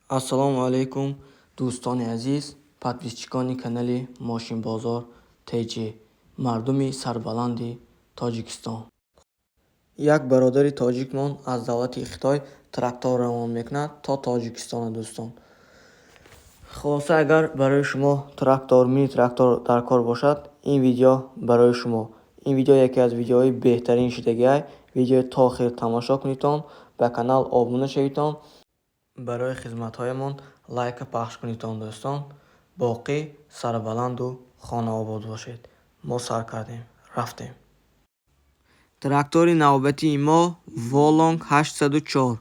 Ассалому алайкум, дӯстони азиз, подписчикони канали Мошинбозор ТЖ, мардуми сарбаланди Тоҷикистон. Як бародари тоҷикмон аз давлати Хитой трактор равон мекунад то Тоҷикистона, дӯстон. Хулоса, агар барои шумо трактор, мини трактор дар кор бошад, ин видео барои шумо. Ин видео яке аз видеоҳои беҳтарин шудагиай. Видеои то охир тамошо кунедтон, ба канал обуна шаведтон, барои хизматҳоямон лайка пахш кунедтон, дӯстон. Боқӣ сарбаланду хонаобод бошед. Мо сар кардем, рафтем. Трактори навбатии мо Волонг 804,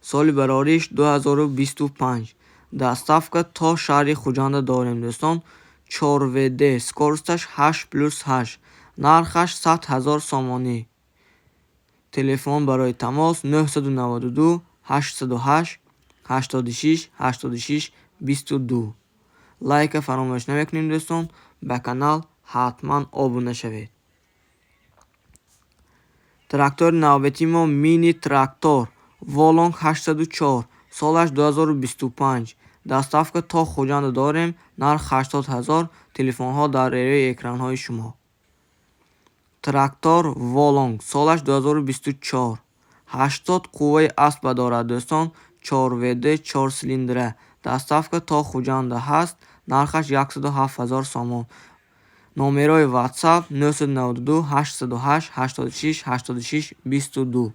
соли барориш 2025. Доставка то шаҳри Хуҷанда дорем, дӯстон. 4 ВД, скоросташ 8 плюс 8, нархаш 100 ҳазор сомонӣ. Телефон барои тамос 992 808 86 86 22. Лайка фаромӯш намекунем, дӯстон, ба канал ҳатман обуна шавед. Трактори навбатии мо мини трактор Волонг 804, солаш 2025. Доставка то Хуҷанда дорем, нарх 80 ҳазор, телефонҳо дар рӯи экранҳои шумо. Трактор Волонг, солаш 2024, 80 қувваи аспа дорад, дӯстон, 4 ВД, 4 цилиндра. Доставка то Хуҷанда ҳаст, нархаш 107 ҳазор сомон. Номерои WhatsApp 992 808 86 86 22.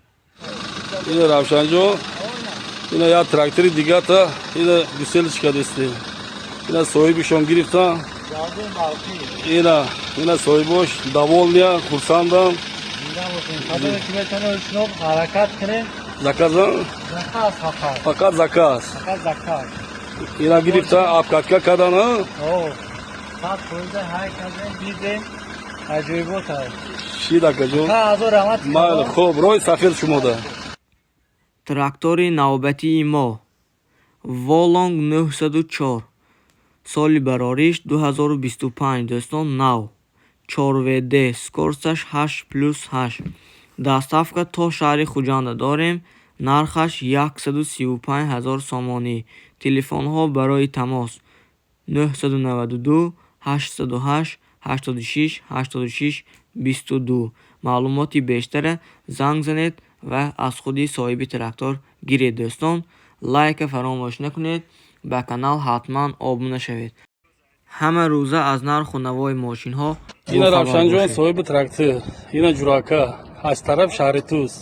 Ина, Равшанҷон, ина як трактори дигата, ина гуселиш кардисти. Ина соҳибишон гирифтан. Ина соҳибош довольный, хурсандам. Ҳаракат кунем. Заказан? Заказ фақат. Фақат заказ. Фақат заказ. Ина гирифта, обкатка кардан. 100% ҳай кардем, дидем, аҷоибот аст. Шид, акаҷон. Ҳазор раҳмат. Майли, хуб, роҳи сафед шумода. Трактори навбатии мо Волонг 904, соли барориш 2025, дӯстон, нав, 4 ВД, скоросташ 8 плюс 8. Доставка то шаҳри Хуҷанда дорем, нархаш 135 ҳазор сомонӣ. Телефонҳо барои тамос 992 808 86 86 22. Маълумоти бештара занг занед ва аз худи соҳиби трактор гиред, дӯстон. Лайка фаромӯш накунед, ба канал ҳатман обуна шавед. Ҳама рӯза аз нарху навои мошинҳо Ина бохабар Равшанҷон, бошед. Соҳиби трактор, ина ҷурака аз тараф шаҳри Тус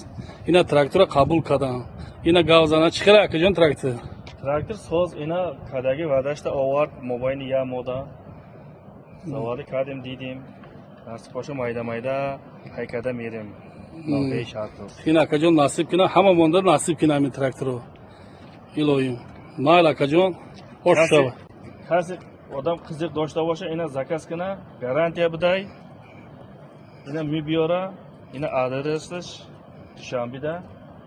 ина трактора қабул кардам. Ина гав зана, чӣ хела, акаҷон, трактор? Трактор соз, ина кадаги вадашта овард, мобайни я мода заводи кардем, дидем, насиб майда майда ҳайкада мерем ноҳияи шаҳртуз. Ина, акаҷон, насиб кина, ҳама монда насиб кина ҳамин тракторо, илоҳим. Майли, акаҷон, хош шава. Касе одам қизиқ дошта боша, ина заказ кина, гарантия бидай, ина мебиёра. Ина адресаш Душанбида,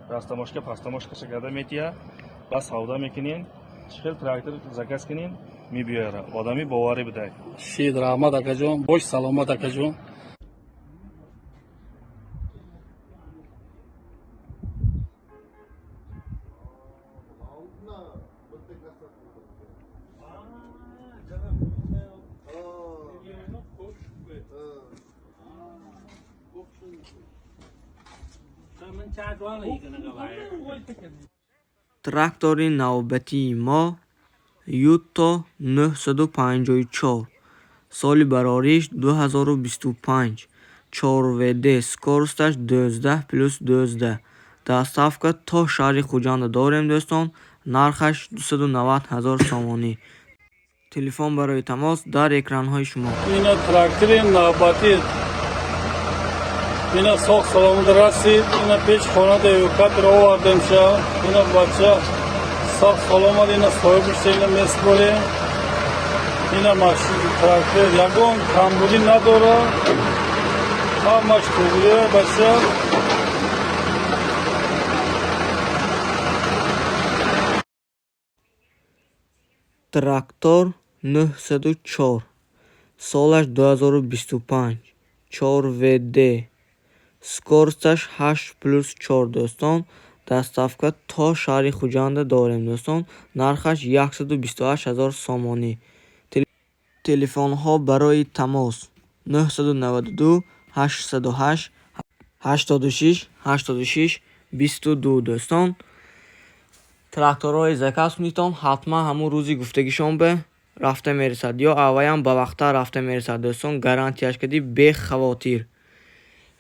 растамошка пастамошкаша карда метия, ба савдо мекунем. Чӣ хел трактор заказ кунем, мебиёра, одами боварӣ бидай. Шид, раҳмат, акаҷон, бош саломат, акаҷон. Трактори навбатии мо Юто 954, соли барориш 2025, 4 ВД, скоросташ 12 плюс 12. Доставка то шаҳри Хуҷанда дорем, дӯстон, нархаш 290 ҳазор сомонӣ. Телефон барои тамос дар экранҳои шумо. Ина трактори навбатӣ, ина соғ саломат расид. Ина пеш хонада эвакуатор овардем ша. Ина бача соғ саломат, ина соҳибиша ина меспорем. Ина машин, трактор ягон камбудӣ надора, ҳамаш туғрия, бача. Трактор 904, солаш 2025, 4 ВД, скоросташ 8 плюс 4, дӯстон. Доставка то шаҳри Хуҷанда дорем, дӯстон. Нархаш 128 000 сомонӣ. Телефонҳо барои тамос: 992 808 86 86 22. Дӯстон, тракторҳои заказ кунитон, ҳатман ҳамун рӯзи гуфтагишон ба рафта мерасад ё авваям бавақттар рафта мерасад, дӯстон. Гарантияш кардӣ, бехавотир.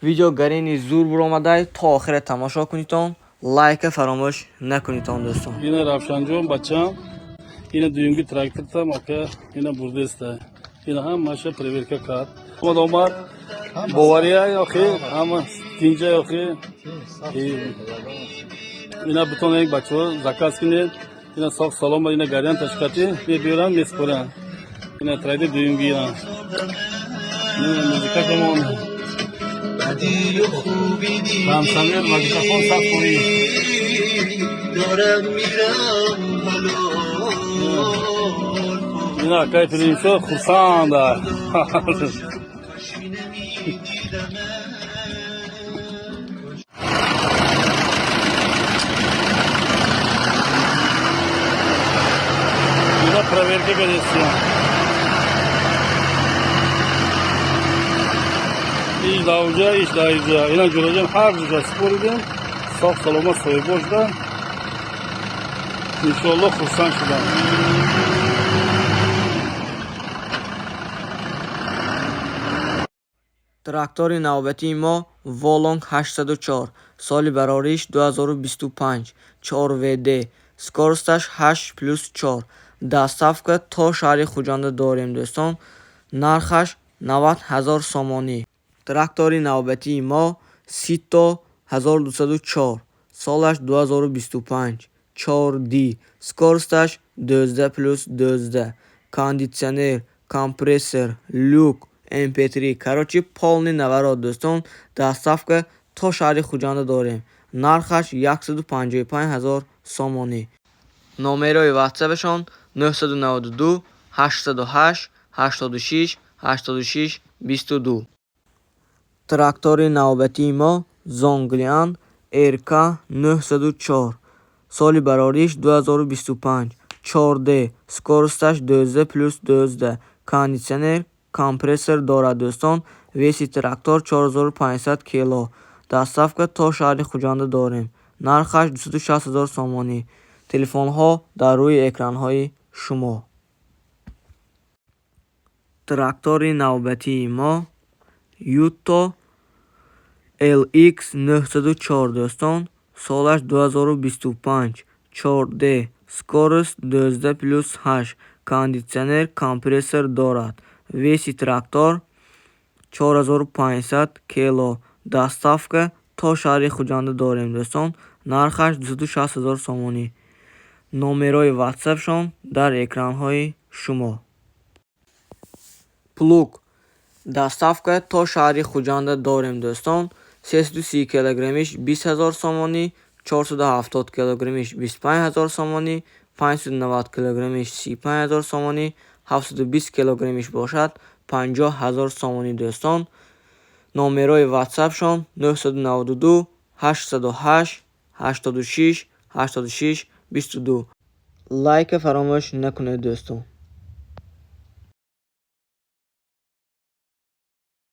Видео гарини зур буромадай, то охира тамошо кунитон, лайка фаромӯш накунитон, дӯстон. Ина Равшанҷон, бачам, ина дуюмги трактортам, ака, ина бурдеста. Ина ҳамаша проверка кард. Омад, омад. Бовария охи, ҳама тинҷа охи. Ина бутон бачаҳо заказ кунед. Ина соғ салом, ина гарян ташкати мебиёранд, меспоранд. Ина трактор дуюмги ина. Ина музикашамон. Рамсамир магнитофон 100%. دارم میرم حلال. Ина акай Фириншо хурсанда. کاشی نمیدیدمت. Ина проверка кардестиям. Иш давҷа, иш даиҷа. Ина ҷураҷон ҳар ҷура споридем. Соғ саломат соҳибо шуда. Иншоалло хурсанд шудам. Трактори навбатии мо Волонг 804, соли барориш 2025, 4 ВД, скоросташ 8 плюс 4. Доставка то шаҳри Хуҷанда дорем, дӯстон. Нархаш 90 ҳазор сомонӣ. Трактори навбатии мо Сито 1204, солаш 2025, 4 D, скоросташ 12 плюс 12, кондитсионер, компрессор, люк, MP3, короче, полный наворот, дӯстон. Доставка то шаҳри Хуҷанда дорем. Нархаш 155 ҳазор сомонӣ. Номерои ватсапашон: 992 808 86 86 22. Трактори навбатии мо Зонглиан РК 904, соли барориш 2025, 4D, скоросташ 12 плюс 12, кондитсионер, компрессор дорад, дӯстон. Веси трактор 4500 кило. Доставка то шаҳри Хуҷанда дорем. Нархаш 260 ҳазор сомонӣ. Телефонҳо дар рӯи экранҳои шумо. Трактори навбатии мо Юто LX 904, дӯстон. Солаш 2025, 4D, скорость 12 плюс 8, кондитсионер, компрессор дорад. Веси трактор 4500 кило. Доставка то шаҳри Хуҷанда дорем, дӯстон. Нархаш 260 ҳазор сомонӣ. Номерои ватсапшон дар экранҳои шумо. Плуг доставка то шаҳри Хуҷанда дорем, дӯстон. 330 килограммиш 20 ҳазор сомонӣ, 470 килограммиш 25 ҳазор сомонӣ, 590 килограммиш 35 ҳазор сомонӣ, 720 килограммиш бошад 50 ҳазор сомонӣ, дӯстон. Номерои ватсапшон: 992 808 86 86 22. Лайка фаромӯш накунед, дӯстон.